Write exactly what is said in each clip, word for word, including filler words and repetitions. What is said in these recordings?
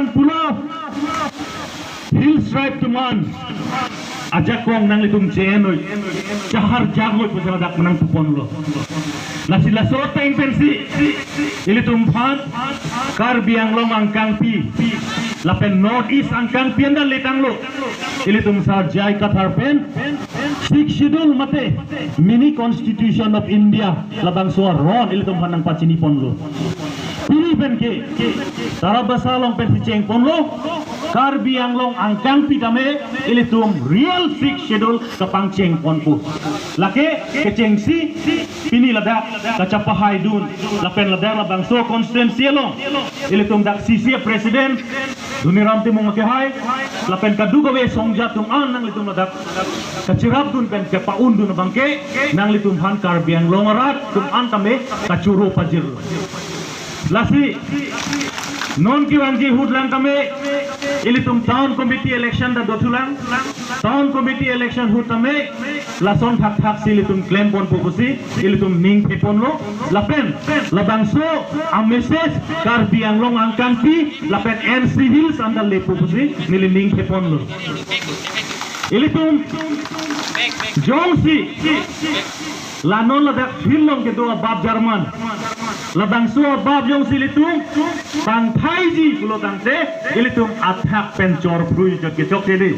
pulo, Hills Tribe atum an ajakong nanglitum che-en noi, chahar jak noi pu ladak nangpuponlo. Lasi laso ateng pensi ilitum aphan Karbi Anglong angkangpi lapen North East angkangpi anda letanglo. Ilitum Sar J I Kathar pen Sixth Schedule mate Mini Constitution of India labangso aron ilitum aphan nangpachiniponlo. Pini pen ke Tarabasa along pensi chengponlo, Karbi Anglong angkangpi tame ilitum real Sixth Schedule kapangchengponpo. Lake kechengsi pini ladak kachapahaidun lapen ladak labangso constituency along ilitum dak C C A President Dhoniram Timung akehai lapen kadokave asongja atum an nanglitum ladak kachirapdun pen kepa-undun abangke nanglitum aphan Karbi Anglong arat atum an tame kachoro pajirlo. Lasi non kevangji ahut lang tame ilitum town committee election ta dothulang. Town committee election ahut tame lason thakthak si ilitum klemponpo pusi ilitum ning theponlo. Lapen labangso a-message Karbi Anglong angkangpi lapen N C Hills anda lepo pusi neli ning theponlo. Ilitum jongsi la non ladak field along kedo abab German, labangso abab jongsi ilitum pangthaiji pulo tangte ilitum athak pen chorphrui jot kechok tedi.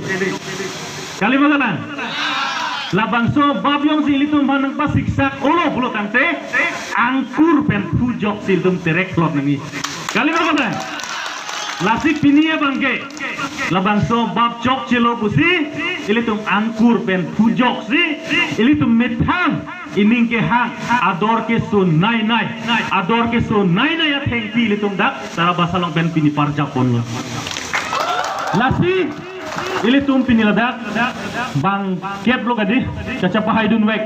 Kali ma kalang? Labangso abab jongsi ilitum aphan nangpasiksak-olo pulo tangte angkur pen phujok si ilitum terek plot nangji. Kali ma kalang? Lasi pini abangke labangso abab chokchelo pusi ilitum angkur pen phujoksi ilitum methang ining kehang ador keso nainai, ador keso nainai athengpi ilitum dak Tarabasa along pen pini parjapponlo. Lasi ilitum pini ladak bangkep lo kadi, kachapahaidunvek.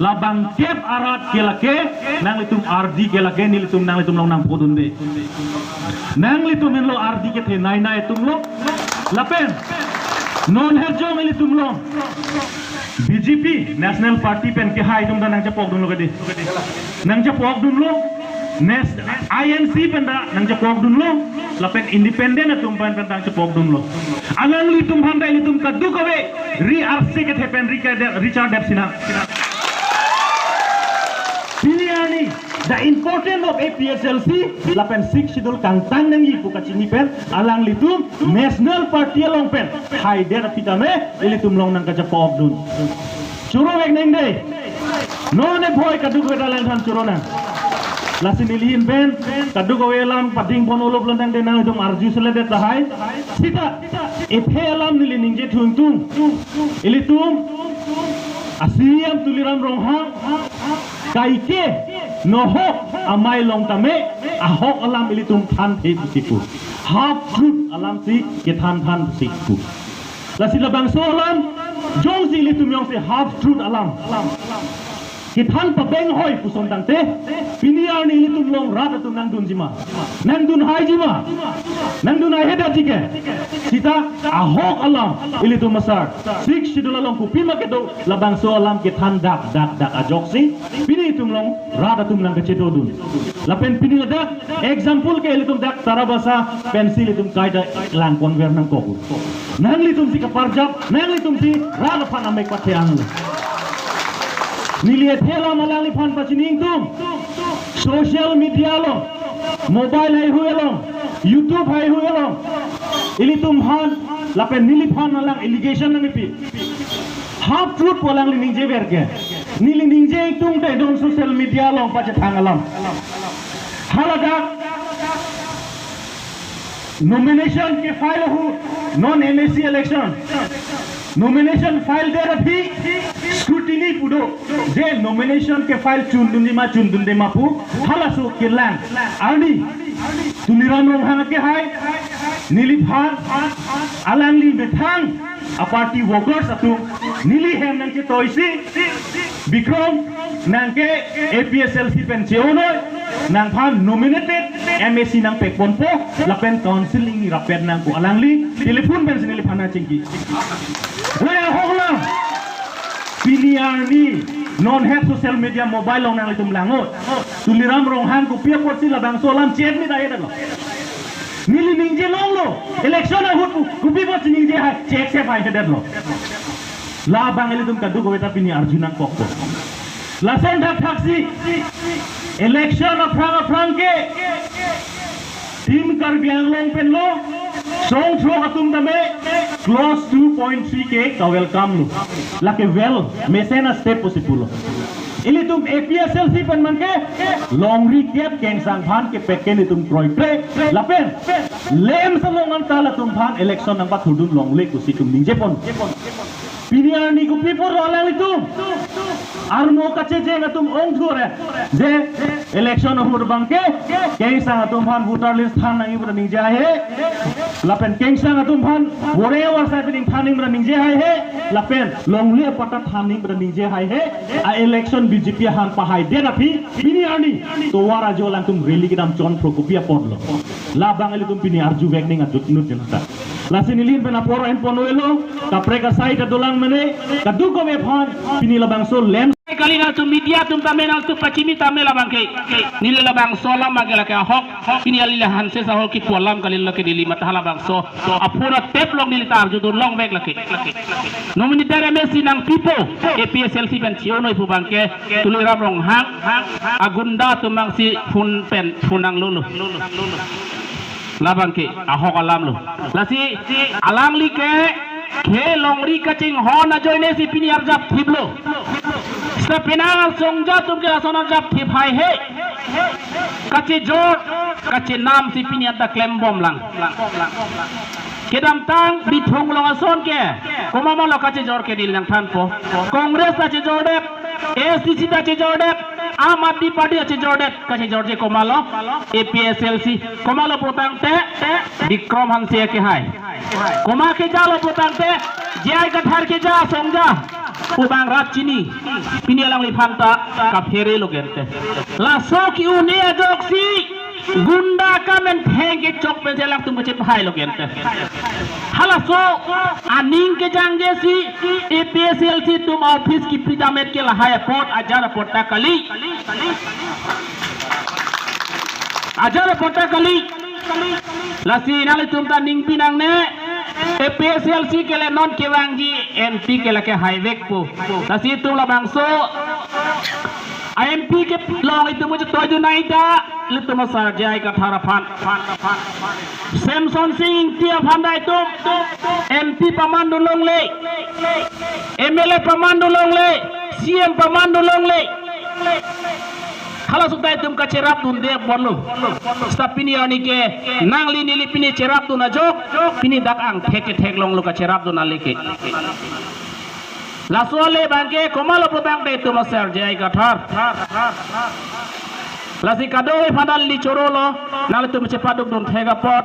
Labangkep arat ke lake nanglitum ardi ke lake nelitum nanglitum along nangphodunde. Nanglitum henlo ardi kethe nainai atumlo. Lapen non herjong ilitum along B J P National Party pen kehai atum ta nangchepokdunlo kadi. Nangchepokdunlo. Nes-, I N C pen ta nangchepokdunlo. Lapen independent atum pen pen nangchepokdunlo. Alanglitum aphan ta ilitum kadokave ri arse kethe pen ri kade-, ri chardep sinang. Pini arni the importance of A P H L C lapen Sixth Schedule kangtang nangji pu kachini pen alanglitum National Party along pen haidet aphi tame ilitum along nangkachepokdun. Chorovek nang dei. Non ebhoi kadokave ta langthan choronang. Lasi neli ahin pen kadokave alam padingpon-olo pulo tangte nanglitum arju seledet tahai. Sita ethe alam neli ningje thuntung. Ilitum a-C E M Tuliram Ronghang kaike nohok amei along tame ahok alam ilitum thanthe pusi pu. Half truth alam si kethan than pusi pu. Lasi labangso alam jongsi ilitum jongsi half truth alam kethan pabeng hoi puson tangte pini arni ilitum along rat atum nangdunjima, nangdunhaijima, nangdunhai hedat jike. Sita ahok alam ilitum asar Sixth Schedule along kopima kedo labangso alam kethan dak dak dak ajoksi pini itum along rat atum nangkachedodun. Lapen pini ladak example ke ilitum dak Tarabasa pensi ilitum kaita langpon ver nangkok. Nanglitum si kaparjap, nanglitum si rat aphan amek pathe-ang. Neli ethe alam alangliphan pachini ingtung. Social media along, mobile haihui along, YouTube haihui along ilitum aphan lapen neliphan alang allegation nangkipi. Half truth pu alangli ningje ver ke. Neli ningje ingtungte non social media along pachethang alam. Haladak nomination ke-file ahut, non M A C election. Nomination file det aphi scrutiny pu do. Je nomination ke-file chundunjima chundundema pu halaso kelang arni Tuliram Ronghang akehai, neliphan, alangli methang a-party workers atum neli hem nangchetoisi, Bikrom, nang ke A P H L C pen che-o noi, nangphan nominated M A C nangpekponpo, lapen council ingnirap-et nang pu alangli telephone pensi neliphan nangchingki. Lai ahok alam. Pini arni non het social media mobile along nanglitum langot. Tuliram Ronghang kopi apotsi labangso alam chet mi dai lo. Neli ningje longlo, election ahut pu, kopi apot si ningje hai, check se pai hedetlo. Labang ilitum kadokave ta pini arju nangkokpo. Lason thakthaksi, election aphrang aphrang ke, Team Karbi Anglong pen lo, song throk atum tame, clause two point three ke ka-welcome lo. Lake well, mesen a-step pusi pulo. Ilitum A P H L C pen abangke, longri kep kengsang aphan kepek ke ilitum kroikre. Lapen, lem salong anta latum aphan election nangpathurdun longle pusi itum ningjepon. Pini arni kopi apotlo alanglitum armo kachejeng atum ongthure. Je election ahut abangke, kengsang atum aphan voter list than nangji pura ningje haihe. Lapen kengsang atum aphan bore war sai pining than nangji pura ningje haihe. Lapen longle apatta than nangji pura ningje haihe. A-election B J P aphan pahaidet aphi, pini arni tovar ajo alangtum rally kedam chonphro kopi apotlo. Labang ilitum pini arjuvek ning adut nut jenata. Lasi neli pen apor enpon elo, kaprek asai ta dolang mene, kadokave aphan, pini labangso lem. Kali nangtum media atum tame nangtum pachini tame labangke. Neli labangso alam abangke lake ahok, pini alila hanse sahok kipu alam kali lake neli mata labangso. Apura tep long neli ta arjudun longvek lake. Nominee der M A C nangpipo, A P H L C pen chio noi pu abangke, Tuliram Ronghang, agunda atum abangsi phone pen, phone nanglolo. Labangke, ahok alamlo. Lasi, alangli ke, ke longri kachinghon ajoine si pini arjap thiplo. Seta penang asongja atum ke lason arjap thip haihe. Kachejor, kachenam si pini anta klembomlang. Kedamtang Bithung along ason ke, komat malo kachejor ke neli nangthanpo. Congress ta chejordet, A S D C ta chejordet, Aam Aadmi Party ta chejordet, kachejorje komatlo, A P H L C, komatlo putangte, Bikram Hanse kehai. Komat kejalo putangte, J I Kathar keja asongja, pu abang rat chini, pini alangliphan ta kaphere lo gente. Laso ke-un-e ajoksi, gunda kamen theng kechok pen si alangtum kachephailo gente. Halaso aning kejangje si A P H L C atum office kipi damet ke lahai apot, ajar apot ta kali. Ajar apot ta kali. Lasi nanglitum ta ningpi nangne, A P H L C ke le non kevangji M P ke lake haivekpo. Lasi itum labangso a-M P kelong itum muchot toidun nangji ta, ilitum asar J I Kathar aphan. Semson Sing Ingti aphan ta itum M P pamandun longle, M L A pamandun longle, C M pamandun longle. Halaso ta itum kacherapdunde ponlo. Seta pini arni ke nangli neli pini cherapdun ajok, pini dak angthek ketheklonglo kacherapdun ale ke. Laso ale abangke komatlo putangte itum asar J I Kathar. Lasi kadokave aphan ta neli chorolo, nanglitum chepadukdun thek apot.